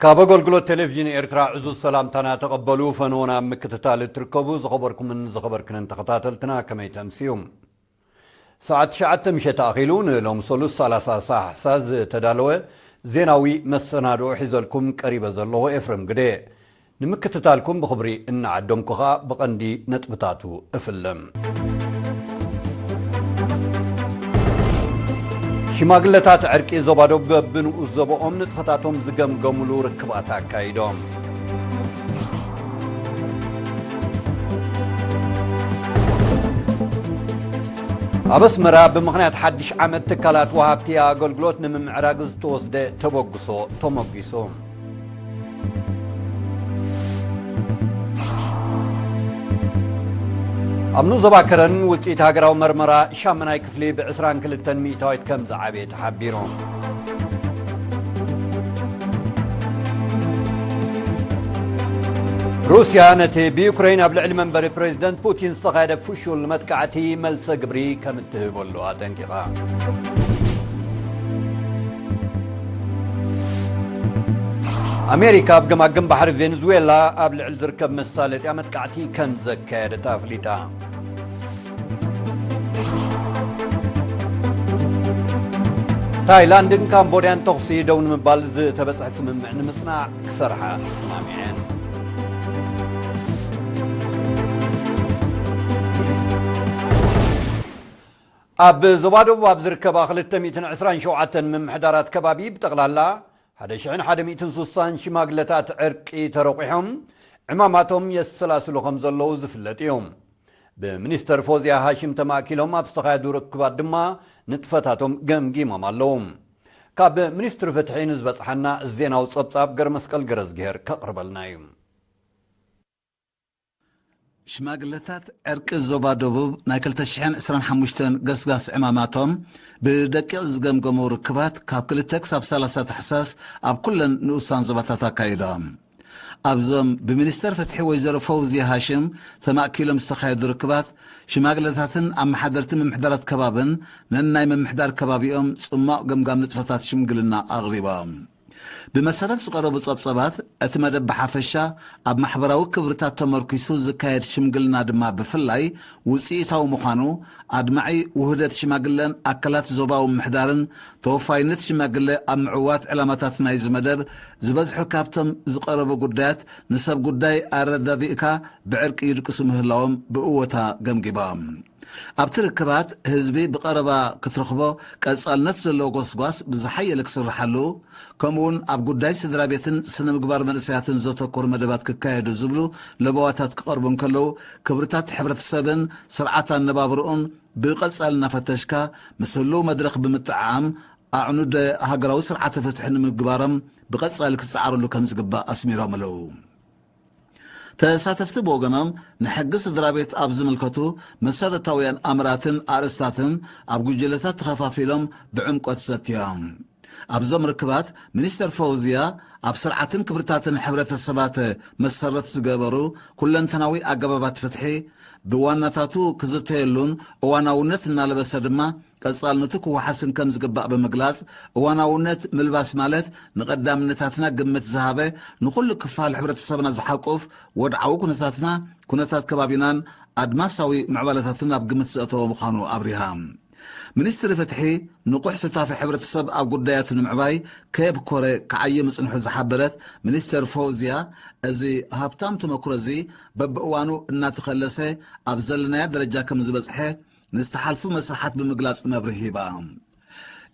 ካብ ኣገልግሎት ቴሌቪዥን ኤርትራ ዕዙዝ ሰላምታና ተቐበሉ። ፈነወና ኣብ ምክትታል እትርከቡ ዝኸበርኩምን ዝኸበርክንን ተኸታተልትና ከመይ ተምስዩ? ሰዓት ትሽዓተ ምሸት ኣኺሉ ንሎሚ ሰሉስ ሰላሳ ሳሕሳ ዝተዳለወ ዜናዊ መሰናድኦ ሒዘልኩም ቀሪበ ዘለኹ ኤፍሬም ግደ። ንምክትታልኩም ብኽብሪ እናዓደምኩ ኸኣ ብቐንዲ ነጥብታቱ እፍልም። ሽማግለታት ዕርቂ ዞባ ዶብ በብንኡስ ዞባኦም ንጥፈታቶም ዝገምገምሉ ርክባት ኣካይዶም። ኣብ ኣስመራ ብምኽንያት ሓድሽ ዓመት ትካላት ወሃብቲ ኣገልግሎት ንምምዕራግ ዝተወስደ ተበግሶ ተሞጊሱ። ኣብ ንኡስ ዞባ ከረን ውጽኢት ሃገራዊ መርመራ ሻምናይ ክፍሊ ብ ዕስራን ክልተን ሚእታዊት ከም ዝዓበየ ተሓቢሩ። ሩስያ ነቲ ብዩክረይን ኣብ ልዕሊ መንበሪ ፕሬዚደንት ፑቲን ዝተኻየደ ፍሹል መጥቃዕቲ መልሰ ግብሪ ከም እትህበሉ ኣጠንቂቓ። ኣሜሪካ ኣብ ገማግም ባሕሪ ቬንዙዌላ ኣብ ልዕሊ ዝርከብ መሳለጥያ መጥቃዕቲ ከም ዘካየደት ኣፍሊጣ። ታይላንድን ካምቦድያን ተኹሲ ደው ንምባል ዝተበጽሐ ስምምዕ ንምጽናዕ ክሰርሓ ተስማሚዐን። ኣብ ዞባ ደቡብ ኣብ ዝርከባ ክልተ ሚእትን ዕስራን ሸውዓተን ምምሕዳራት ከባቢ ብጠቕላላ ሓደ ሽሕን ሓደ ሚእትን ስሳን ሽማግለታት ዕርቂ ተረቑሖም ዕማማቶም የሰላስሉ ከም ዘለዉ ዝፍለጥ እዩ። ብሚኒስተር ፎዝያ ሃሽም ተማእኪሎም ኣብ ዝተኻየዱ ርክባት ድማ ንጥፈታቶም ገምጊሞም ኣለዉ። ካብ ሚኒስትሪ ፍትሒ ንዝበጽሓና ዜናዊ ጸብጻብ ገረመስቀል ገረዝግሄር ከቕርበልና እዩ። ሽማግለታት ዕርቂ ዞባ ደቡብ ናይ ክልተ ሽሕን ዕስራን ሓሙሽተን ገስጋስ ዕማማቶም ብደቂቕ ዝገምገሙ ርክባት ካብ ክልተ ክሳብ ሰላሳ ታሕሳስ ኣብ ኩለን ንኡሳን ዞባታት ኣካይዶም። ኣብዞም ብሚኒስተር ፍትሒ ወይዘሮ ፈውዝያ ሃሽም ተማእኪሎም ዝተኻየዱ ርክባት፣ ሽማግለታትን ኣመሓደርቲ ምምሕዳራት ከባብን ነናይ ምምሕዳር ከባቢኦም ጽማቕ ገምጋም ንጥፈታት ሽምግልና ኣቕሪቦም። ብመሰረት ዝቐረቡ ጸብጸባት፣ እቲ መደብ ብሓፈሻ ኣብ ማሕበራዊ ክብርታት ተመርኲሱ ዝካየድ ሽምግልና ድማ ብፍላይ ውጽኢታዊ ምዃኑ፣ ኣድማዒ ውህደት ሽማግለን ኣካላት ዞባዊ ምምሕዳርን ተወፋይነት ሽማግለ ኣብ ምዕዋት ዕላማታት ናይዚ መደብ ዝበዝሑ ካብቶም ዝቐረቡ ጉዳያት ንሰብ ጉዳይ ኣረዳዲእካ ብዕርቂ ይድቅሱ ምህላዎም ብእወታ ገምጊቦም። ኣብቲ ርክባት ህዝቢ ብቐረባ ክትረኽቦ ቀጻልነት ዘለዎ ጎስጓስ ብዝሓየለ ክስርሓሉ፣ ከምኡውን ኣብ ጉዳይ ስድራ ቤትን ስነ ምግባር መንእሰያትን ዘተኮሩ መደባት ክካየዱ ዝብሉ ለበዋታት ክቐርቡ እንከለዉ፣ ክብርታት ሕብረተሰብን ስርዓት ኣነባብርኡን ብቐጻሊ እናፈተሽካ ምስ ህልው መድረኽ ብምጥዓም ኣዕኑደ ሃገራዊ ስርዓተ ፍትሒ ንምግባሮም ብቐጻሊ ክጸዓረሉ ከም ዝግባእ ኣስሚሮም ኣለዉ። ተሳተፍቲ ብወገኖም ንሕጊ ስድራ ቤት ኣብ ዝምልከቱ መሰረታውያን ኣምራትን ኣርእስታትን ኣብ ጉጅለታት ተኸፋፊሎም ብዕምቆት ዘትዮም። ኣብዞም ርክባት ሚኒስተር ፈውዝያ ኣብ ስርዓትን ክብርታትን ሕብረተሰባት መሰረት ዝገበሩ ኩለንተናዊ ኣገባባት ፍትሒ ብዋናታቱ ክዝተየሉን እዋናውነት እናለበሰ ድማ ቀጻልነቱ ክወሓስን ከም ዝግባእ ብምግላጽ፣ እዋናውነት ምልባስ ማለት ንቐዳምነታትና ግምት ዝሃበ፣ ንኹሉ ክፋል ሕብረተሰብና ዝሓቁፍ ወድዓዊ ኩነታትና፣ ኩነታት ከባቢናን ኣድማሳዊ ምዕባለታትን ኣብ ግምት ዘእተወ ምዃኑ ኣብሪሃ። ሚኒስትሪ ፍትሒ ንቑሕ ስታፊ ሕብረተሰብ ኣብ ጉዳያት ንምዕባይ ከየብኮረ ክዓዪ ምጽንሑ ዝሓበረት ሚኒስተር ፎውዝያ፣ እዚ ሃብታም ተመክሮ እዚ በብእዋኑ እናተኸለሰ ኣብ ዘለናዮ ደረጃ ከም ዝበጽሐ ንዝተሓልፉ መስርሓት ብምግላጽ መብርሂ ሂባ።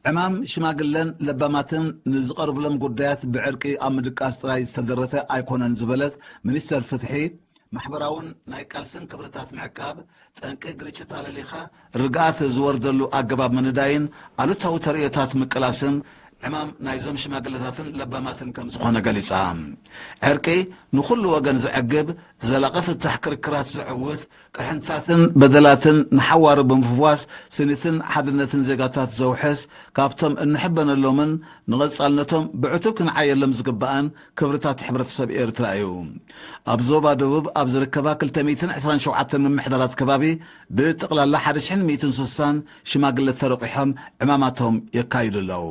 ዕማም ሽማግለን ለባማትን ንዝቐርብሎም ጉዳያት ብዕርቂ ኣብ ምድቃስ ጥራይ ዝተደረተ ኣይኮነን ዝበለት ሚኒስተር ፍትሒ፣ ማሕበራውን ናይ ቃልስን ክብርታት ምዕቃብ፣ ጠንቂ ግርጭት ኣለሊኻ ርግኣት ዝወርደሉ ኣገባብ ምንዳይን ኣሉታዊ ተርእዮታት ምቅላስን ዕማም ናይዞም ሽማግለታትን ለባማትን ከም ዝኾነ ገሊጻ። ዕርቂ ንኹሉ ወገን ዘዕግብ፣ ዘላቒ ፍታሕ ክርክራት ዘዕውት፣ ቅርሕንትታትን በደላትን ንሓዋሩ ብምፍዋስ ስኒትን ሓድነትን ዜጋታት ዘውሕስ፣ ካብቶም እንሕበነሎምን ንቐጻልነቶም ብዕቱብ ክንዓየሎም ዝግባእን ክብርታት ሕብረተሰብ ኤርትራ እዩ። ኣብ ዞባ ደቡብ ኣብ ዝርከባ ክልተ ሚእትን ዕስራን ሸውዓተን ምምሕዳራት ከባቢ ብጠቕላላ ሓደ ሽሕን ሚእትን ስሳን ሽማግለ ተረቂሖም ዕማማቶም የካይዱ ኣለዉ።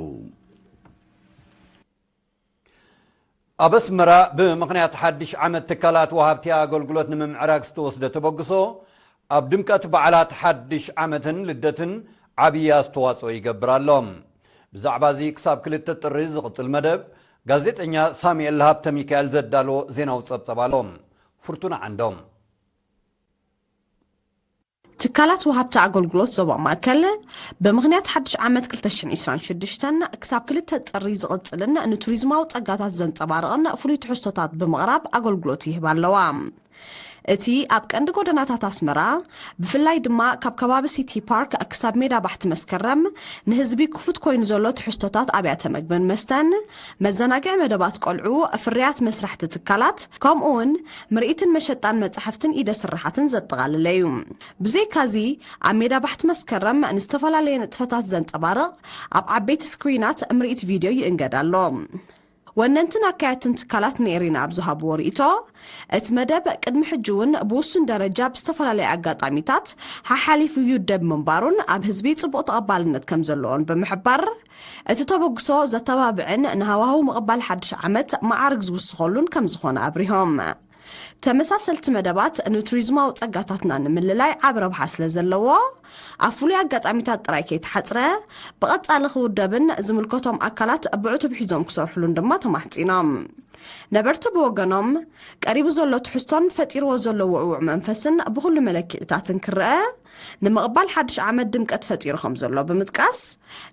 ኣብ ኣስመራ ብምኽንያት ሓድሽ ዓመት ትካላት ወሃብቲ ኣገልግሎት ንምምዕራግ ዝተወስደ ተበግሶ ኣብ ድምቀት በዓላት ሓድሽ ዓመትን ልደትን ዓብዪ ኣስተዋፅኦ ይገብር ኣሎ። ብዛዕባ እዚ ክሳብ ክልተ ጥሪ ዝቕፅል መደብ ጋዜጠኛ ሳሙኤል ሃብተ ሚካኤል ዘዳለዎ ዜናዊ ፀብፀብ ኣሎ። ፍርቱና ዓንዶም። ትካላት ወሃብቲ ኣገልግሎት ዞባ ማእከል ብምኽንያት ሓድሽ ዓመት ክልተ ሽሕን ዕስራን ሽዱሽተን ክሳብ ክልተ ጥሪ ዝቕጽልን ንቱሪዝማዊ ጸጋታት ዘንጸባርቕን ፍሉይ ትሕዝቶታት ብምቕራብ ኣገልግሎት ይህባ ኣለዋ። እቲ ኣብ ቀንዲ ጎደናታት ኣስመራ፣ ብፍላይ ድማ ካብ ከባቢ ሲቲ ፓርክ ክሳብ ሜዳ ባሕቲ መስከረም፣ ንህዝቢ ክፉት ኮይኑ ዘሎ ትሕዝቶታት ኣብያተ መግብን መስተን፣ መዘናግዒ መደባት ቆልዑ፣ ፍርያት መስራሕቲ ትካላት፣ ከምኡ እውን ምርኢትን መሸጣን መጻሕፍትን ኢደ ስራሓትን ዘጠቓለለ እዩ። ብዘይካዚ፣ ኣብ ሜዳ ባሕቲ መስከረም ንዝተፈላለየ ንጥፈታት ዘንጸባርቕ ኣብ ዓበይቲ ስክሪናት ምርኢት ቪድዮ ይእንገድ ኣሎ። ወነንትን ኣካየድትን ትካላት ንኤሪና ኣብ ዝሃብዎ ርእይቶ፣ እቲ መደብ ቅድሚ ሕጂ እውን ብውሱን ደረጃ ብዝተፈላለየ ኣጋጣሚታት ሓሓሊፉ ይውደብ ምንባሩን ኣብ ህዝቢ ጽቡቕ ተቐባልነት ከም ዘለዎን ብምሕባር፣ እቲ ተበግሶ ዘተባብዕን ንሃዋህው ምቕባል ሓድሽ ዓመት መዓርግ ዝውስኸሉን ከም ዝኾነ ኣብሪሆም። ተመሳሰልቲ መደባት ንቱሪዝማዊ ጸጋታትና ንምልላይ ዓቢ ረብሓ ስለ ዘለዎ፣ ኣብ ፍሉይ ኣጋጣሚታት ጥራይ ከይተሓጽረ ብቐጻሊ ክውደብን ዝምልከቶም ኣካላት ብዕቱብ ሒዞም ክሰርሕሉን ድማ ተማሕጺኖም። ነበርቲ ብወገኖም፣ ቀሪቡ ዘሎ ትሕዝቶን ፈጢርዎ ዘሎ ውዕዉዕ መንፈስን ብኹሉ መለክዒታትን ክረአ፣ ንምቕባል ሓድሽ ዓመት ድምቀት ፈጢሩ ከም ዘሎ ብምጥቃስ፣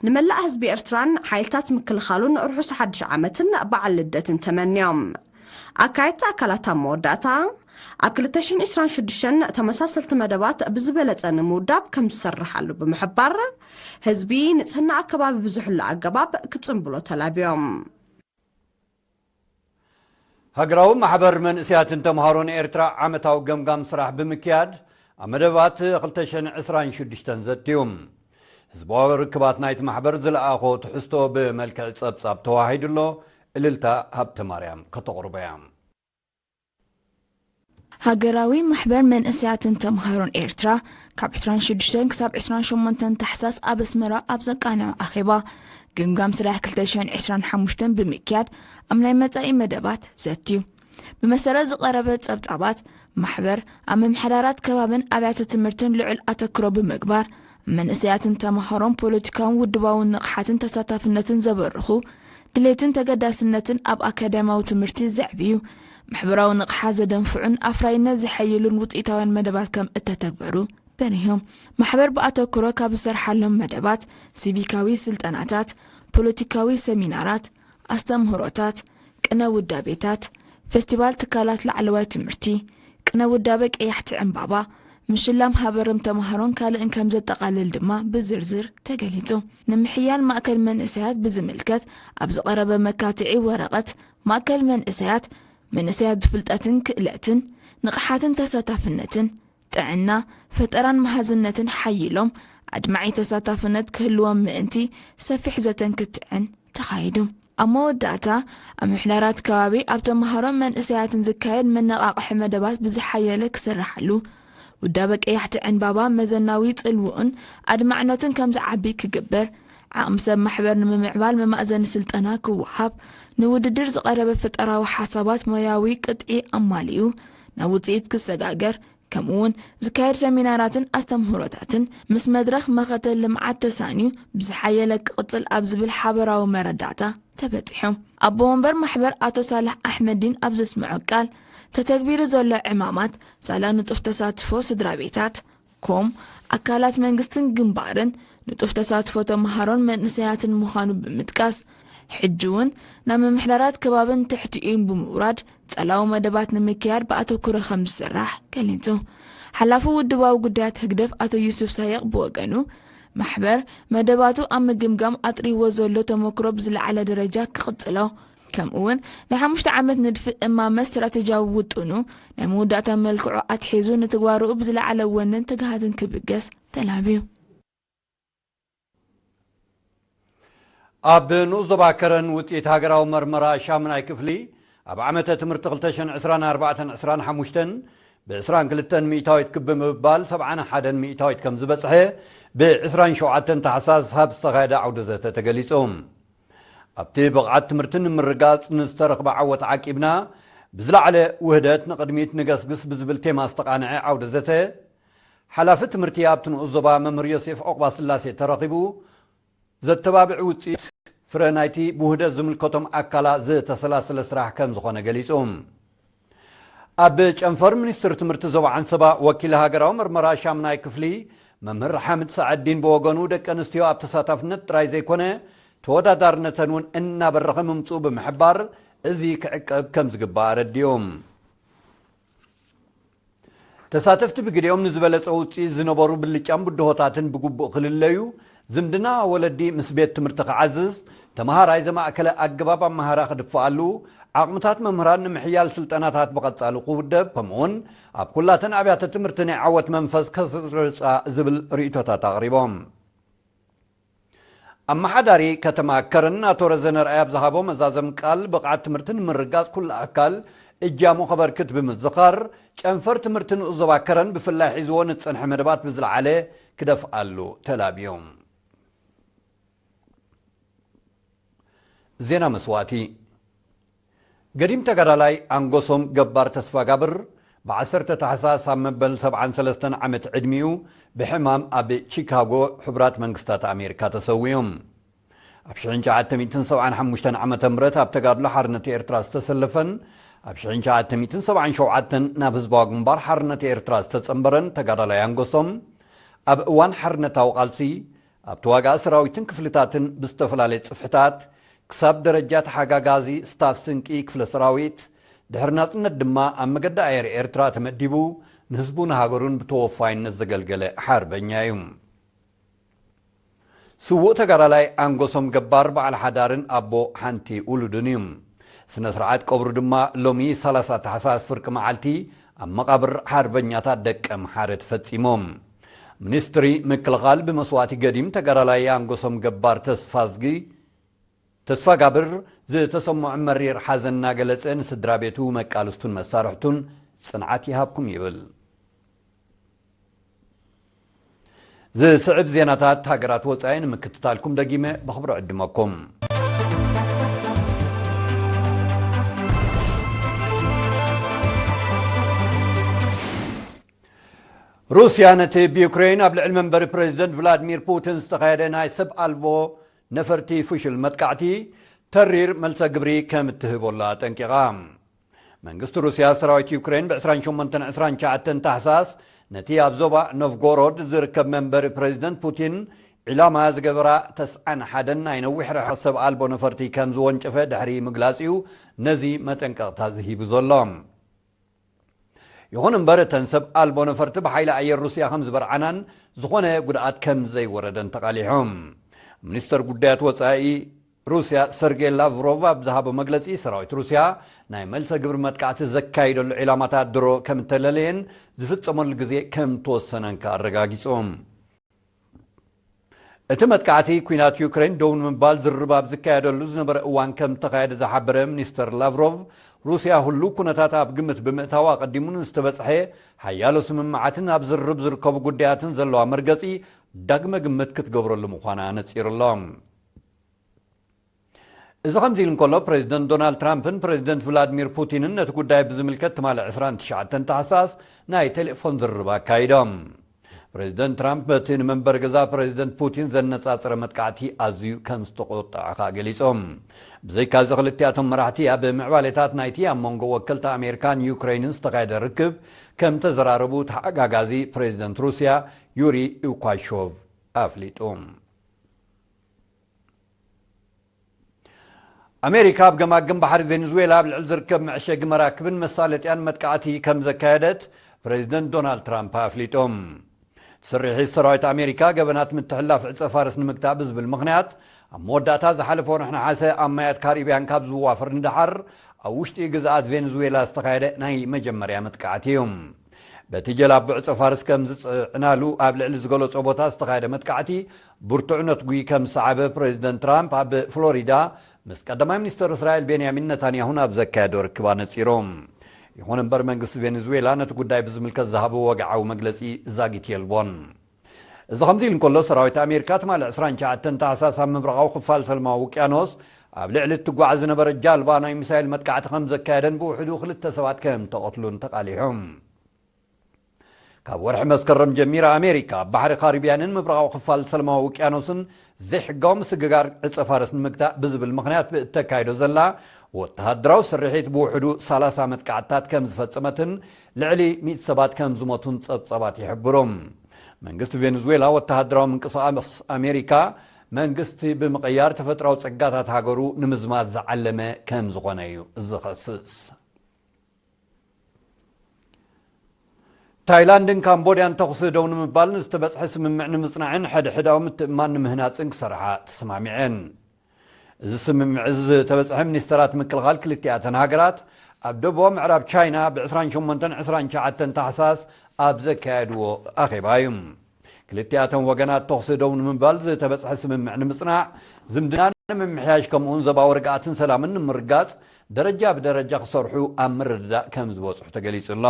ንመላእ ህዝቢ ኤርትራን ሓይልታት ምክልኻሉን ርሑስ ሓድሽ ዓመትን በዓል ልደትን ተመንዮም። ኣካየድቲ ኣካላት ኣብ መወዳእታ፣ ኣብ ክልተ ሽሕን ዕስራን ሽዱሽተን ተመሳሰልቲ መደባት ብዝበለጸ ንምውዳብ ከም ዝሰርሓሉ ብምሕባር፣ ህዝቢ ንጽህና ኣከባቢ ብዝሕሉ ኣገባብ ክጽንብሎ ተላብዮም። ሃገራዊ ማሕበር መንእሰያትን ተምሃሮን ኤርትራ ዓመታዊ ገምጋም ስራሕ ብምክያድ ኣብ መደባት ክልተ ሽሕን ዕስራን ሽዱሽተን ዘትዩ። ህዝባዊ ርክባት ናይቲ ማሕበር ዝለኣኾ ትሕዝቶ ብመልክዕ ጸብጻብ ተዋሂዱ ኣሎ። እልልታ ሃብተ ማርያም ከተቕርቦ እያ። ሃገራዊ ማሕበር መንእሰያትን ተምሃሮን ኤርትራ ካብ ዕስራን ሽዱሽተን ክሳብ ዕስራን ሸሞንተን ታሕሳስ ኣብ ኣስመራ ኣብ ዘቃንዖ ኣኼባ፣ ግምጋም ስራሕ ክልተ ሽሕን ዕስራን ሓሙሽተን ብምክያድ፣ ኣብ ናይ መጻኢ መደባት ዘትዩ። ብመሰረት ዝቐረበ ጸብጻባት፣ ማሕበር ኣብ ምምሕዳራት ከባብን ኣብያተ ትምህርትን ልዑል ኣተክሮ ብምግባር፣ መንእሰያትን ተምሃሮን ፖለቲካውን ውድባውን ንቕሓትን ተሳታፍነትን ዘበርኹ፣ ድሌትን ተገዳስነትን ኣብ ኣካዳሚያዊ ትምህርቲ ዘዕብዩ፣ ማሕበራዊ ንቕሓት ዘደንፍዑን ኣፍራይነት ዘሐይሉን ውጽኢታውያን መደባት ከም እተተግበሩ በሪሆም። ማሕበር ብኣተክሮ ካብ ዝሰርሓሎም መደባት፣ ሲቪካዊ ስልጠናታት፣ ፖለቲካዊ ሰሚናራት፣ ኣስተምህሮታት፣ ቅነ ውዳቤታት፣ ፌስቲቫል ትካላት ላዕለዋይ ትምህርቲ፣ ቅነ ውዳበ ቀያሕቲ ዕምባባ፣ ምሽላም ሃበርም ተምሃሮን ካልእን ከም ዘጠቓልል ድማ ብዝርዝር ተገሊጹ። ንምሕያል ማእከል መንእሰያት ብዝምልከት ኣብ ዝቐረበ መካትዒ ወረቐት፣ ማእከል መንእሰያት፣ መንእሰያት ብፍልጠትን ክእለትን፣ ንቕሓትን ተሳታፍነትን፣ ጥዕና፣ ፈጠራን መሃዝነትን ሓይሎም ኣድማዒ ተሳታፍነት ክህልዎም ምእንቲ ሰፊሕ ዘተን ክትዕን ተኻይዱ። ኣብ መወዳእታ፣ ኣብ ምሕደራት ከባቢ ኣብ ተምሃሮን መንእሰያትን ዝካየድ መነቓቕሒ መደባት ብዝሓየለ ክስርሓሉ፣ ውዳበ ቀያሕቲ ዕንባባ መዘናዊ ጽልውኡን ኣድማዕነቱን ከም ዝዓቢ ክግበር፣ ዓቕሚ ሰብ ማሕበር ንምምዕባል መማእዘኒ ስልጠና ክወሃብ፣ ንውድድር ዝቐረበ ፈጠራዊ ሓሳባት ሞያዊ ቅጥዒ ኣማሊኡ ናብ ውጽኢት ክሰጋገር፣ ከምኡውን ዝካየድ ሰሚናራትን ኣስተምህሮታትን ምስ መድረኽ መኸተ ልምዓት ተሳንዩ ብዝሓየለ ክቕጽል ኣብ ዝብል ሓበራዊ መረዳእታ ተበጺሑ። ኣቦ ወንበር ማሕበር ኣቶ ሳልሕ ኣሕመዲን ኣብ ዘስምዖ ቃል፣ ተተግቢሩ ዘሎ ዕማማት ሳላ ንጡፍ ተሳትፎ ስድራ ቤታት፣ ኮም፣ ኣካላት መንግስትን ግንባርን ንጡፍ ተሳትፎ ተምሃሮን መንእሰያትን ምዃኑ ብምጥቃስ፣ ሕጂ እውን ናብ ምምሕዳራት ከባብን ትሕቲኡን ብምውራድ ጸላዊ መደባት ንምክያድ ብኣተኩሮ ከም ዝስራሕ ገሊጹ። ሓላፊ ውድባዊ ጉዳያት ህግደፍ ኣቶ ዩሱፍ ሳይቕ ብወገኑ፣ ማሕበር መደባቱ ኣብ ምግምጋም ኣጥሪዎ ዘሎ ተመክሮ ብዝለዓለ ደረጃ ክቕጽሎ፣ ከምኡ እውን ናይ ሓሙሽተ ዓመት ንድፊ እማመ ስትራቴጂያዊ ውጥኑ ናይ መወዳእታ መልክዑ ኣትሒዙ ንትግባረኡ ብዝለዓለ ወንን ትግሃትን ክብገስ ተላብዩ። ኣብ ንኡስ ዞባ ከረን ውፅኢት ሃገራዊ መርመራ ሻሙናይ ክፍሊ ኣብ ዓመተ ትምህርቲ ክልተ ሽሕን ዕስራን ኣርባዕተን ዕስራን ሓሙሽተን ብ ዕስራን ክልተን ሚእታዊት ክብ ብምባል ሰብዓን ሓደን ሚእታዊት ከም ዝበፅሐ ብ ዕስራን ሸውዓተን ታሕሳስ ኣብ ዝተኻየደ ዓውደ ዘተ ተገሊፁ። ኣብቲ ብቕዓት ትምህርቲ ንምርጋጽ ንዝተረኽበ ዓወት ዓቂብና ብዝለዓለ ውህደት ንቕድሚት ንገስግስ ብዝብል ቴማ ዝተቓንዐ ዓውደ ዘተ፣ ሓላፊ ትምህርቲ ኣብቲ ንኡስ ዞባ መምህር ዮሴፍ ዑቕባስላሴ ተረኺቡ ዘተባብዕ ውጽኢት ፍረ ናይቲ ብውህደት ዝምልከቶም ኣካላት ዝተሰላሰለ ስራሕ ከም ዝኾነ ገሊጹ። ኣብ ጨንፈር ሚኒስትሪ ትምህርቲ ዞባ ዓንሰባ ወኪል ሃገራዊ መርመራ ሻምናይ ክፍሊ መምህር ሓምድ ሰዓዲን ብወገኑ፣ ደቂ ኣንስትዮ ኣብ ተሳታፍነት ጥራይ ዘይኮነ ተወዳዳርነተን እውን እናበረኸ ምምፅኡ ብምሕባር፣ እዚ ክዕቀብ ከም ዝግባእ ኣረዲኡ። ተሳተፍቲ ብግዲኦም ንዝበለጸ ውፅኢት ዝነበሩ ብልጫን ብድሆታትን ብግቡእ ክልለዩ፣ ዝምድና ወለዲ ምስ ቤት ትምህርቲ ክዓዝዝ፣ ተመሃራይ ዘማእከለ ኣገባብ ኣመሃራ ክድፍኣሉ፣ ዓቕምታት መምህራን ንምሕያል ስልጠናታት ብቐጻሊ ክውደብ፣ ከምኡውን ኣብ ኩላተን ኣብያተ ትምህርቲ ናይ ዓወት መንፈስ ከስርጻ ዝብል ርእይቶታት ኣቕሪቦም። ኣመሓዳሪ ከተማ ከረን ኣቶ ረዘነ ርኣይ ኣብ ዝሃቦ መዛዘም ቃል፣ ብቕዓት ትምህርቲ ንምርጋጽ ኩሉ ኣካል እጃሙ ከበርክት ብምዝኻር፣ ጨንፈር ትምህርቲ ንኡስ ዞባ ከረን ብፍላይ ሒዝዎ ንዝጸንሐ መደባት ብዝለዓለ ክደፍኣሉ ተላብዮም። ዜና መስዋእቲ። ገዲም ተጋዳላይ ኣንጎሶም ገባር ተስፋጋብር ብዓሰርተ ታሕሳስ ኣብ መበል ሰብዓን ሰለስተን ዓመት ዕድሚኡ ብሕማም ኣብ ቺካጎ ሕቡራት መንግስታት ኣሜሪካ ተሰዊኡ። ኣብ ሽሕን ትሽዓተ ሚእትን ሰብዓን ሓሙሽተን ዓመተ ምህረት ኣብ ተጋድሎ ሓርነት ኤርትራ ዝተሰለፈን ኣብ ሽሕን ትሽዓተ ሚእትን ሰብዓን ሸውዓተን ናብ ህዝባዊ ግንባር ሓርነት ኤርትራ ዝተጸንበረን ተጋዳላይ ኣንጎሶም፣ ኣብ እዋን ሓርነታዊ ቃልሲ ኣብቲ ዋጋ ሰራዊትን ክፍልታትን ብዝተፈላለየ ጽፍሕታት ክሳብ ደረጃ ተሓጋጋዚ ስታፍ ስንቂ ክፍለ ሰራዊት፣ ድሕሪ ናጽነት ድማ ኣብ መገዲ ኣየር ኤርትራ ተመዲቡ ንህዝቡን ሃገሩን ብተወፋይነት ዘገልገለ ሓርበኛ እዩ። ስዉእ ተጋዳላይ ኣንጎሶም ገባር በዓል ሓዳርን ኣቦ ሓንቲ ውሉድን እዩ። ስነ ስርዓት ቀብሩ ድማ ሎሚ ሰላሳ ታሕሳስ ፍርቂ መዓልቲ ኣብ መቓብር ሓርበኛታት ደቀምሓረ ተፈጺሙ። ሚኒስትሪ ምክልኻል ብመስዋእቲ ገዲም ተጋዳላይ ኣንጎሶም ገባር ተስፋዝጊ ተስፋጋብር ዝተሰምዖ መሪር ሓዘን እናገለጸ፣ ንስድራ ቤቱ፣ መቃልስቱን መሳርሕቱን ጽንዓት ይሃብኩም ይብል። ዝስዕብ ዜናታት ሃገራት ወጻኢ ንምክትታልኩም ደጊመ ብኽብሪ ዕድመኩም። ሩስያ ነቲ ብዩክሬን ኣብ ልዕሊ መንበሪ ፕሬዚደንት ቭላድሚር ፑቲን ዝተኻየደ ናይ ሰብ ኣልቦ ነፈርቲ ፍሹል መጥቃዕቲ ተሪር መልሰ ግብሪ ከም እትህበሉ ኣጠንቂቓ። መንግስቲ ሩስያ፣ ሰራዊት ዩክሬን ብ ዕስራን ሸሞንተን ዕስራን ትሽዓተን ታሕሳስ ነቲ ኣብ ዞባ ኖቭጎሮድ ዝርከብ መንበሪ ፕሬዚደንት ፑቲን ዒላማ ዝገበራ ተስዓን ሓደን ናይ ነዊሕ ርሕቀት ሰብ ኣልቦ ነፈርቲ ከም ዝወንጨፈ ድሕሪ ምግላጽ እዩ ነዚ መጠንቀቕታ ዝሂቡ ዘሎ። ይኹን እምበር፣ እተን ሰብ ኣልቦ ነፈርቲ ብሓይሊ ኣየር ሩስያ ከም ዝበርዓናን ዝኾነ ጉድኣት ከም ዘይወረደን ተቓሊሖም። ሚኒስተር ጉዳያት ወጻኢ ሩስያ ሰርጌይ ላቭሮቭ ኣብ ዝሃቦ መግለጺ፣ ሰራዊት ሩስያ ናይ መልሰ ግብሪ መጥቃዕቲ ዘካይደሉ ዒላማታት ድሮ ከም እተለለየን ዝፍጸመሉ ግዜ ከም ተወሰነን ከኣ ኣረጋጊጹ። እቲ መጥቃዕቲ፣ ኲናት ዩክሬን ደው ንምባል ዝርርብ ኣብ ዝካየደሉ ዝነበረ እዋን ከም እተኻየደ ዝሓበረ ሚኒስተር ላቭሮቭ፣ ሩስያ ህሉው ኩነታት ኣብ ግምት ብምእታው፣ ኣቐዲሙ ንዝተበጽሐ ሓያሎ ስምምዓትን ኣብ ዝርርብ ዝርከቡ ጉዳያትን ዘለዋ መርገጺ ዳግመ ግምት ክትገብረሉ ምዃና ኣነጺሩ ኣሎ። እዚ ከምዚ ኢሉ እንከሎ፣ ፕሬዚደንት ዶናልድ ትራምፕን ፕሬዚደንት ቭላድሚር ፑቲንን ነቲ ጉዳይ ብዝምልከት ትማሊ ዕስራን ትሽዓተን ታሕሳስ ናይ ቴሌፎን ዝርርብ ኣካይዶም። ፕሬዚደንት ትራምፕ በቲ ንመንበሪ ገዛ ፕሬዚደንት ፑቲን ዘነጻጸረ መጥቃዕቲ ኣዝዩ ከም ዝተቖጥዐ ከኣ ገሊጾም። ብዘይካዚ፣ ክልቲኣቶም መራሕቲ ኣብ ምዕባሌታት ናይቲ ኣብ መንጎ ወከልቲ ኣሜሪካን ዩክሬንን ዝተኻየደ ርክብ ከም ተዘራረቡ ተሓጋጋዚ ፕሬዚደንት ሩስያ ዩሪ ኡኳሾቭ ኣፍሊጡ። ኣሜሪካ ኣብ ገማግም ባሕሪ ቬኔዙዌላ ኣብ ልዕሊ ዝርከብ መዕሸጊ መራክብን መሳለጥያን መጥቃዕቲ ከም ዘካየደት ፕሬዚደንት ዶናልድ ትራምፕ ኣፍሊጦም። ስርሒት ሰራዊት ኣሜሪካ ገበናት ምትሕልላፍ ዕጸ ፋርስ ንምግታእ ብዝብል ምኽንያት፣ ኣብ መወዳእታ ዝሓለፈ ወርሒ ነሓሰ ኣብ ማያት ካሪብያን ካብ ዝዋፈር ንደሓር፣ ኣብ ውሽጢ ግዝኣት ቬኔዙዌላ ዝተኻየደ ናይ መጀመርያ መጥቃዕቲ እዩ። በቲ ጀላቡ ዕጸ ፋርስ ከም ዝጽዕናሉ ኣብ ልዕሊ ዝገለጾ ቦታ ዝተኻየደ መጥቃዕቲ፣ ብርቱዕ ነትጒ ከም ዝሰዓበ ፕሬዚደንት ትራምፕ ኣብ ፍሎሪዳ ምስ ቀዳማይ ሚኒስተር እስራኤል ቤንያሚን ነታንያሁን ኣብ ዘካየዶ ርክብ ኣነጺሩ። ይኹን እምበር፣ መንግስቲ ቬኔዙዌላ ነቲ ጉዳይ ብዝምልከት ዝሃቦ ወግዓዊ መግለጺ ዛጊት የልቦን። እዚ ከምዚ ኢሉ እንከሎ፣ ሰራዊት ኣሜሪካ ትማሊ ዕስራን ትሽዓተን ታሕሳስ ኣብ ምብራቓዊ ክፋል ሰላማዊ ውቅያኖስ ኣብ ልዕሊ እትጓዓዝ ዝነበረ ጃልባ ናይ ሚሳይል መጥቃዕቲ ከም ዘካየደን ብውሕዱ ክልተ ሰባት ከም ተቐትሉን ተቓሊሖም። ካብ ወርሒ መስከረም ጀሚራ ኣሜሪካ ኣብ ባሕሪ ካሪብያንን ምብራቓዊ ክፋል ሰላማዊ ውቅያኖስን ዘይሕጋዊ ምስግጋር ዕጸ ፋርስ ንምግታእ ብዝብል ምኽንያት ብእተካይዶ ዘላ ወተሃደራዊ ስርሒት ብውሕዱ ሰላሳ መጥቃዕትታት ከም ዝፈጸመትን ልዕሊ ሚእቲ ሰባት ከም ዝሞቱን ጸብጻባት ይሕብሩ። መንግስቲ ቬኔዙዌላ ወተሃደራዊ ምንቅስቓስ ኣሜሪካ መንግስቲ ብምቕያር ተፈጥራዊ ጸጋታት ሃገሩ ንምዝማት ዝዓለመ ከም ዝኾነ እዩ ዝኸስስ። ታይላንድን ካምቦድያን ተኹሲ ደው ንምባል ንዝተበጽሐ ስምምዕ ንምጽናዕን ሕድሕዳዊ ምትእምማን ንምህናጽን ክሰርሓ ተሰማሚዐን። እዚ ስምምዕ እዚ ዝተበጽሐ ሚኒስተራት ምክልኻል ክልቲኣተን ሃገራት ኣብ ደቡባዊ ምዕራብ ቻይና ብ ዕስራን ሸሞንተን ዕስራን ትሽዓተን ታሕሳስ ኣብ ዘካየድዎ ኣኼባ እዩ። ክልቲኣተን ወገናት ተኹሲ ደው ንምባል ዝተበጽሐ ስምምዕ ንምጽናዕ፣ ዝምድና ንምምሕያሽ ከምኡውን ዘባዊ ርግኣትን ሰላምን ንምርጋጽ ደረጃ ብደረጃ ክሰርሑ ኣብ ምርድዳእ ከም ዝበጽሑ ተገሊጹ ኣሎ።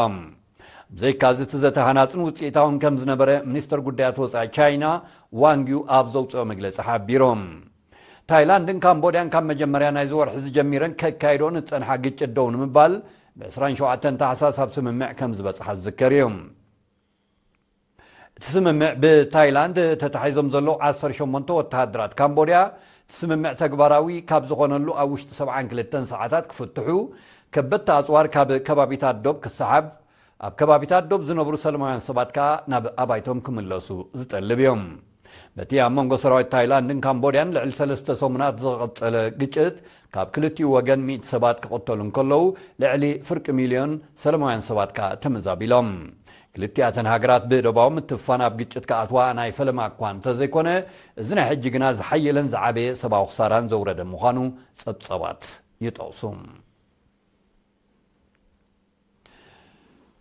ብዘይካዚ እቲ ዘተ ሃናጽን ውጽኢታውን ከም ዝነበረ ሚኒስተር ጉዳያት ወጻኢ ቻይና ዋንግ ዩ ኣብ ዘውጽኦ መግለጺ ሓቢሮም። ታይላንድን ካምቦድያን ካብ መጀመርያ ናይዚ ወርሒ ዝጀሚረን ከካይዶ ንጸንሓ ግጭት ደው ንምባል ብ ዕስራን ሸውዓተን ታሕሳስ ኣብ ስምምዕ ከም ዝበጽሓ ዝዝከር እዩ። እቲ ስምምዕ ብታይላንድ ተታሒዞም ዘለዉ ዓሰርተ ሸሞንተ ወተሃደራት ካምቦድያ፣ እቲ ስምምዕ ተግባራዊ ካብ ዝኾነሉ ኣብ ውሽጢ ሰብዓን ክልተን ሰዓታት ክፍትሑ፣ ከበድቲ ኣጽዋር ካብ ከባቢታት ዶብ ክሰሓብ፣ ኣብ ከባቢታት ዶብ ዝነብሩ ሰላማውያን ሰባት ከኣ ናብ ኣባይቶም ክምለሱ ዝጠልብ እዮም። በቲ ኣብ መንጎ ሰራዊት ታይላንድን ካምቦድያን ልዕሊ ሰለስተ ሰሙናት ዝቐጸለ ግጭት፣ ካብ ክልቲኡ ወገን ሚእቲ ሰባት ክቕተሉ እንከለዉ፣ ልዕሊ ፍርቂ ሚልዮን ሰላማውያን ሰባት ከኣ ተመዛቢሎም። ክልቲኣተን ሃገራት ብደባዊ ምትፍፋን ኣብ ግጭት ክኣትዋ ናይ ፈለማ እኳ እንተዘይኮነ፣ እዚ ናይ ሕጂ ግና ዝሓየለን ዝዓበየ ሰብኣዊ ክሳራን ዘውረደ ምዃኑ ጸብጻባት ይጠቕሱ።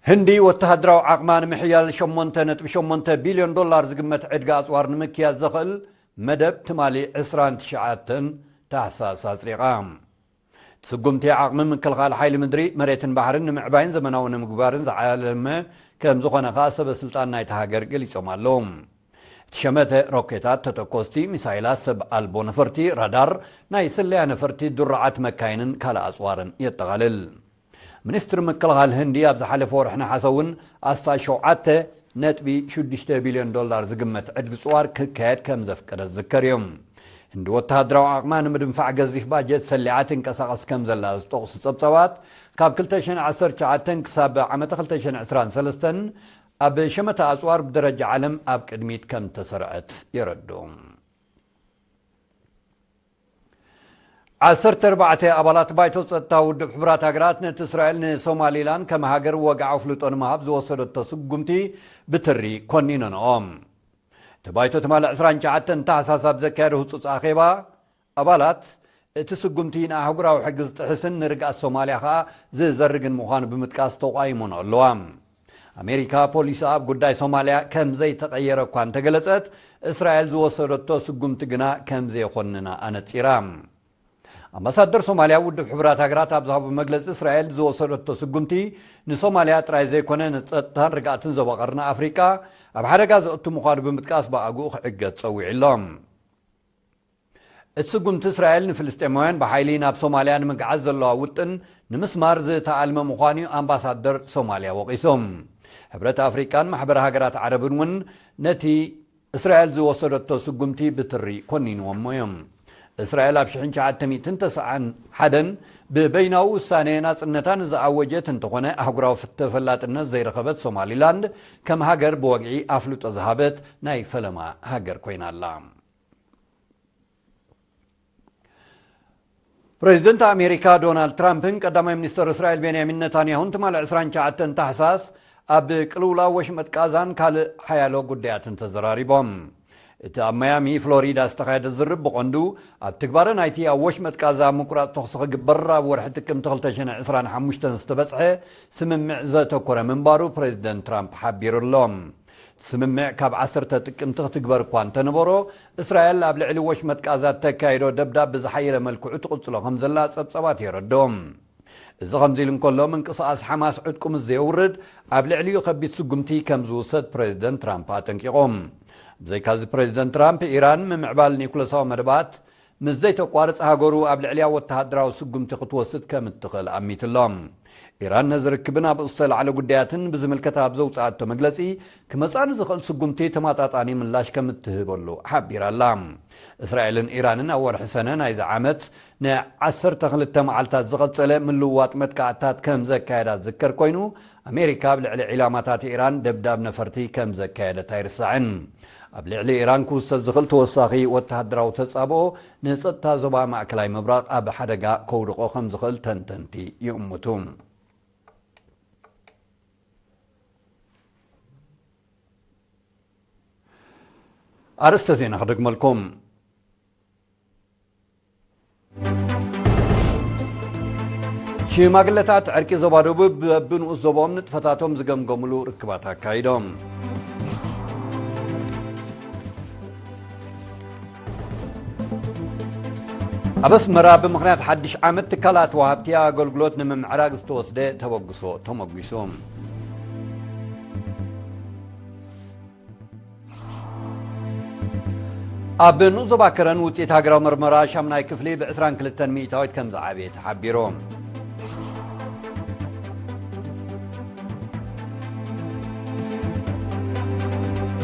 ህንዲ ወተሃደራዊ ዓቕማ ንምሕያል ሸሞንተ ነጥቢ ሸሞንተ ቢልዮን ዶላር ዝግመት ዕድጊ ኣጽዋር ንምክያድ ዘኽእል መደብ ትማሊ ዕስራን ትሽዓተን ታሕሳስ ኣጽዲቓ። እቲ ስጉምቲ ዓቕሚ ምክልኻል ሓይሊ ምድሪ፣ መሬትን ባሕርን ንምዕባይን ዘመናዊ ንምግባርን ዝዓለመ ከም ዝኾነ ከኣ ሰበ ስልጣን ናይታ ሃገር ገሊጾም ኣለዉ። እቲ ሸመተ ሮኬታት፣ ተተኮስቲ ሚሳይላት፣ ሰብ ኣልቦ ነፈርቲ፣ ራዳር፣ ናይ ስለያ ነፈርቲ፣ ድሩዓት መካይንን ካልእ ኣጽዋርን የጠቓልል። ሚኒስትሪ ምክልኻል ህንዲ ኣብ ዝሓለፈ ወርሒ ነሓሰ እውን ኣስታት ሸውዓተ ነጥቢ ሽዱሽተ ቢልዮን ዶላር ዝግመት ዕድጊ ጽዋር ክካየድ ከም ዘፍቀደ ዝዝከር እዩ። ህንዲ ወተሃደራዊ ዓቕማ ንምድንፋዕ ገዚፍ ባጀት ሰሊዓ ትንቀሳቐስ ከም ዘላ ዝጠቕሱ ጸብጻባት፣ ካብ ክልተ ሽሕን ዓሰርተ ትሽዓተን ክሳብ ዓመተ ክልተ ሽሕን ዕስራን ሰለስተን ኣብ ሸመታ ኣጽዋር ብደረጃ ዓለም ኣብ ቅድሚት ከም ተሰርዐት የረድኡ። ዓሰርተ ኣርባዕተ ኣባላት ባይቶ ጸጥታ ውድብ ሕቡራት ሃገራት ነቲ እስራኤል ንሶማሊላንድ ከም ሃገር ወግዓዊ ኣፍልጦ ንምሃብ ዝወሰደቶ ስጉምቲ ብትሪ ኮኒነንኦ። እቲ ባይቶ ትማሊ ዕስራን ትሽዓተን ታሕሳስ ኣብ ዘካየዶ ህጹጽ ኣኼባ፣ ኣባላት እቲ ስጉምቲ ንኣህጉራዊ ሕጊ ዝጥሕስን ንርግኣት ሶማልያ ከኣ ዝዘርግን ምዃኑ ብምጥቃስ ተቋይሞን ኣለዋ። ኣሜሪካ ፖሊሲ ኣብ ጉዳይ ሶማልያ ከም ዘይተቐየረ እኳ እንተገለጸት፣ እስራኤል ዝወሰደቶ ስጉምቲ ግና ከም ዘየኾንና ኣነጺራ። ኣምባሳደር ሶማልያ ውድብ ሕቡራት ሃገራት ኣብ ዝሃቦ መግለጺ፣ እስራኤል ዝወሰደቶ ስጉምቲ ንሶማልያ ጥራይ ዘይኮነ ንጸጥታን ርግኣትን ዞባ ቀርኒ ኣፍሪቃ ኣብ ሓደጋ ዘእቱ ምዃኑ ብምጥቃስ ብኣግኡ ክዕገት ጸዊዑ ኣሎ። እቲ ስጉምቲ እስራኤል ንፍልስጤማውያን ብሓይሊ ናብ ሶማልያ ንምግዓዝ ዘለዋ ውጥን ንምስማር ዝተኣልመ ምዃኑ እዩ ኣምባሳደር ሶማልያ ወቒሶም። ሕብረት ኣፍሪቃን ማሕበር ሃገራት ዓረብን እውን ነቲ እስራኤል ዝወሰደቶ ስጉምቲ ብትሪ ኮኒንዎሞ እዮም። እስራኤል ኣብ ሽሕን ትሽዓተ ሚእትን ተስዓን ሓደን ብበይናዊ ውሳነ ናጽነታ ንዝኣወጀት እንተኾነ፣ ኣህጉራዊ ተፈላጥነት ዘይረኸበት ሶማሊላንድ ከም ሃገር ብወግዒ ኣፍልጦ ዝሃበት ናይ ፈለማ ሃገር ኮይና ኣላ። ፕሬዚደንት ኣሜሪካ ዶናልድ ትራምፕን ቀዳማይ ሚኒስተር እስራኤል ቤንያሚን ነታንያሁን ትማሊ ዕስራን ትሽዓተን ታሕሳስ ኣብ ቅልውላው ወሽመጥ ቃዛን ካልእ ሓያሎ ጉዳያትን ተዘራሪቦም። እቲ ኣብ ማያሚ ፍሎሪዳ ዝተኻየደ ዝርብ ብቐንዱ ኣብ ትግባረ ናይቲ ኣብ ወሽመጥ ቃዛ ምቁራጽ ተኹሲ ክግበር ኣብ ወርሒ ጥቅምቲ ክልተ ሽሕን ዕስራን ሓሙሽተን ዝተበጽሐ ስምምዕ ዘተኮረ ምንባሩ ፕሬዚደንት ትራምፕ ሓቢሩ ኣሎ። ስምምዕ ካብ ዓሰርተ ጥቅምቲ ክትግበር እኳ እንተነበሮ፣ እስራኤል ኣብ ልዕሊ ወሽመጥ ቃዛ እተካየዶ ደብዳብ ብዝሓየለ መልክዑ ትቕጽሎ ከም ዘላ ጸብጻባት የረድኦም። እዚ ከምዚ ኢሉ እንከሎ፣ ምንቅስቓስ ሓማስ ዕጥቁ ምስ ዘየውርድ ኣብ ልዕሊኡ ከቢድ ስጉምቲ ከም ዝውሰድ ፕሬዚደንት ትራምፕ ኣጠንቂቖም። ብዘይካዚ ፕሬዚደንት ትራምፕ፣ ኢራን ምምዕባል ኒኩለሳዊ መደባት ምስ ዘይተቋርጽ ሃገሩ ኣብ ልዕሊያ ወተሃደራዊ ስጉምቲ ክትወስድ ከም እትኽእል ኣሚትሎም። ኢራን ነዚ ርክብን ኣብ ዝተላዕለ ጉዳያትን ብዝምልከት ኣብ ዘውፅኣቶ መግለፂ፣ ክመፃ ንዝኽእል ስጉምቲ ተመጣጣኒ ምላሽ ከም እትህበሉ ሓቢራ ኣላ። እስራኤልን ኢራንን ኣብ ወርሒ ሰነ ናይዚ ዓመት ንዓሰርተ ክልተ መዓልታት ዝቐጸለ ምልውዋጥ መጥቃዕትታት ከም ዘካየዳ ዝዝከር ኮይኑ፣ ኣሜሪካ ኣብ ልዕሊ ዒላማታት ኢራን ደብዳብ ነፈርቲ ከም ዘካየደት ኣይርሳዕን። ኣብ ልዕሊ ኢራን ክውሰድ ዝኽእል ተወሳኺ ወተሃደራዊ ተጻብኦ ንጸጥታ ዞባ ማእከላይ ምብራቕ ኣብ ሓደጋ ከውድቖ ከም ዝኽእል ተንተንቲ ይእምቱ። ኣርእስተ ዜና ክደግመልኩም። ሽማግለታት ዕርቂ ዞባ ደቡብ በብንኡስ ዞባኦም ንጥፈታቶም ዝገምገምሉ ርክባት ኣካይዶም። ኣብ ኣስመራ ብምኽንያት ሓድሽ ዓመት ትካላት ወሃብቲ ኣገልግሎት ንምምዕራግ ዝተወስደ ተበግሶ ተመጒሱ። ኣብ ንኡስ ዞባ ከረን ውፅኢት ሃገራዊ መርመራ ሻምናይ ክፍሊ ብ ዕስራን ክልተን ሚእታዊት ከም ዝዓበየ ተሓቢሩ።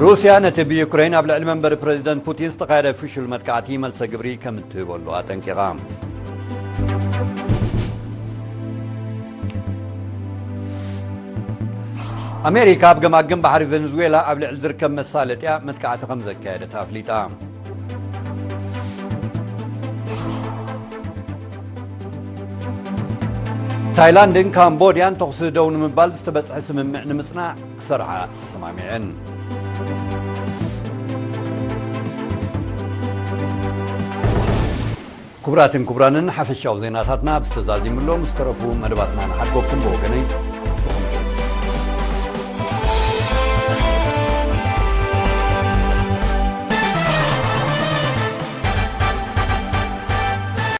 ሩስያ ነቲ ብዩክሬን ኣብ ልዕሊ መንበሪ ፕረዚደንት ፑቲን ዝተኻየደ ፍሹል መጥቃዕቲ መልሰ ግብሪ ከም እትህበሉ ኣጠንቂቓ። ኣሜሪካ ኣብ ገማግም ባሕሪ ቬኔዙዌላ ኣብ ልዕሊ ዝርከብ መሳለጥያ መጥቃዕቲ ከም ዘካየደት ኣፍሊጣ። ታይላንድን ካምቦድያን ተኹሲ ደው ንምባል ዝተበጽሐ ስምምዕ ንምጽናዕ ክሰርሓ ተሰማሚዐን። ክቡራትን ክቡራንን፣ ሓፈሻዊ ዜናታትና ኣብ ዝተዛዚምሎም ዝተረፉ መደባትና ንሓድገኩም። ብወገነይ